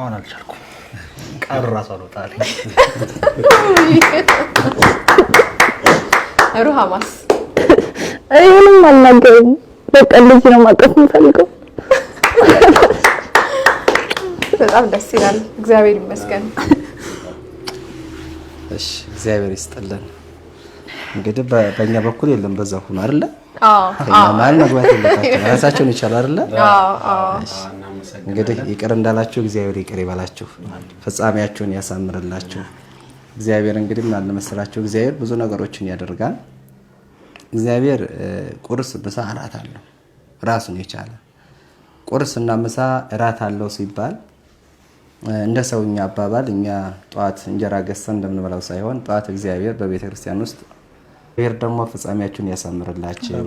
አሁን አልቻልኩም። ቃሉ ራሱ አልወጣልኝ። ሩሃማስ? እኔ ምንም አልናገርም። በቃ እንደዚህ ነው ማቀፍ የምፈልገው። በጣም ደስ ይላል። እግዚአብሔር ይመስገን። እሺ፣ እግዚአብሔር ይስጥልን። እንግዲህ በእኛ በኩል የለም፣ በዛ ሆኖ አይደለ? ከኛ መሀል መግባት የለባቸው፣ ራሳቸውን ይቻሉ አይደለ? እንግዲህ ይቅር እንዳላችሁ እግዚአብሔር ይቅር ይበላችሁ፣ ፍጻሜያችሁን ያሳምርላችሁ። እግዚአብሔር እንግዲህ ምን አለ መሰላችሁ፣ እግዚአብሔር ብዙ ነገሮችን ያደርጋል። እግዚአብሔር ቁርስ፣ ምሳ፣ እራት አለው ራሱን የቻለ ቁርስ እና ምሳ እራት አለው ሲባል እንደ ሰውኛ አባባል እኛ ጠዋት እንጀራ ገዝተን እንደምንበላው ሳይሆን ጠዋት እግዚአብሔር በቤተ ክርስቲያን ውስጥ፣ እግዚአብሔር ደግሞ ፍጻሜያችሁን ያሳምርላችሁ፣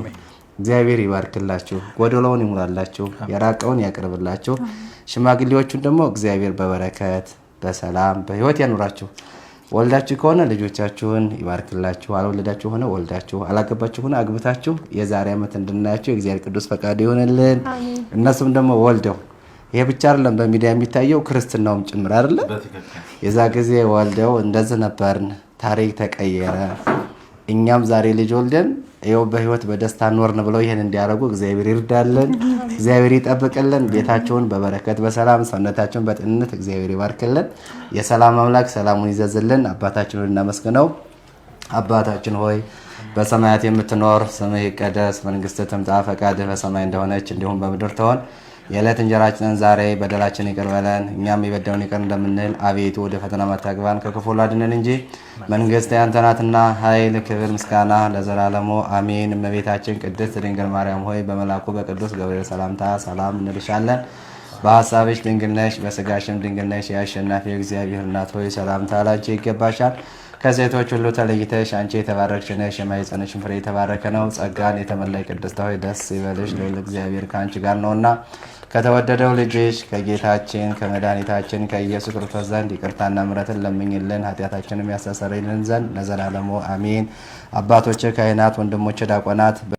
እግዚአብሔር ይባርክላችሁ፣ ጎደሎውን ይሙላላችሁ፣ የራቀውን ያቅርብላችሁ። ሽማግሌዎቹን ደግሞ እግዚአብሔር በበረከት በሰላም በሕይወት ያኑራችሁ። ወልዳችሁ ከሆነ ልጆቻችሁን ይባርክላችሁ። አልወለዳችሁ ሆነ ወልዳችሁ፣ አላገባችሁ ሆነ አግብታችሁ የዛሬ ዓመት እንድናያችሁ የእግዚአብሔር ቅዱስ ፈቃዱ ይሆንልን። እነሱም ደግሞ ወልደው፣ ይሄ ብቻ አይደለም በሚዲያ የሚታየው፣ ክርስትናውም ጭምር አይደለ? የዛ ጊዜ ወልደው እንደዚህ ነበርን፣ ታሪክ ተቀየረ፣ እኛም ዛሬ ልጅ ወልደን ይኸው በህይወት በደስታ ኖርን ብለው ይህን እንዲያደርጉ እግዚአብሔር ይርዳልን፣ እግዚአብሔር ይጠብቅልን። ቤታቸውን በበረከት በሰላም፣ ሰውነታቸውን በጤንነት እግዚአብሔር ይባርክልን። የሰላም አምላክ ሰላሙን ይዘዝልን። አባታችንን እናመስግነው። አባታችን ሆይ፣ በሰማያት የምትኖር፣ ስምህ ይቀደስ፣ መንግስትህ ትምጣ፣ ፈቃድህ በሰማይ እንደሆነች እንዲሁም በምድር ትሆን። የዕለት እንጀራችንን ዛሬ፣ በደላችን ይቅር በለን እኛም የበደሉንን ይቅር እንደምንል፣ አቤቱ ወደ ፈተና አታግባን፣ ከክፉ ሁሉ አድነን እንጂ መንግስት ያንተ ናትና፣ ኃይል፣ ክብር፣ ምስጋና ለዘላለሙ አሜን። እመቤታችን ቅድስት ድንግል ማርያም ሆይ፣ በመልአኩ በቅዱስ ገብርኤል ሰላምታ ሰላም እንልሻለን። በሀሳብሽ ድንግል ነሽ፣ በስጋሽም ድንግል ነሽ። የአሸናፊ እግዚአብሔር እናት ሆይ፣ ሰላምታ ላንቺ ይገባሻል። ከሴቶች ሁሉ ተለይተሽ አንቺ የተባረክሽ ነሽ፣ የማኅፀንሽም ፍሬ የተባረከ ነው። ጸጋን የተመላሽ ቅድስት ሆይ፣ ደስ ይበልሽ፣ ልዑል እግዚአብሔር ከአንቺ ጋር ነውና፣ ከተወደደው ልጅሽ ከጌታችን ከመድኃኒታችን ከኢየሱስ ክርስቶስ ዘንድ ይቅርታና ምሕረትን ለምኝልን ኃጢአታችንም ያስተሰርይልን ዘንድ ለዘላለሙ አሜን። አባቶች ካህናት፣ ወንድሞች ዲያቆናት።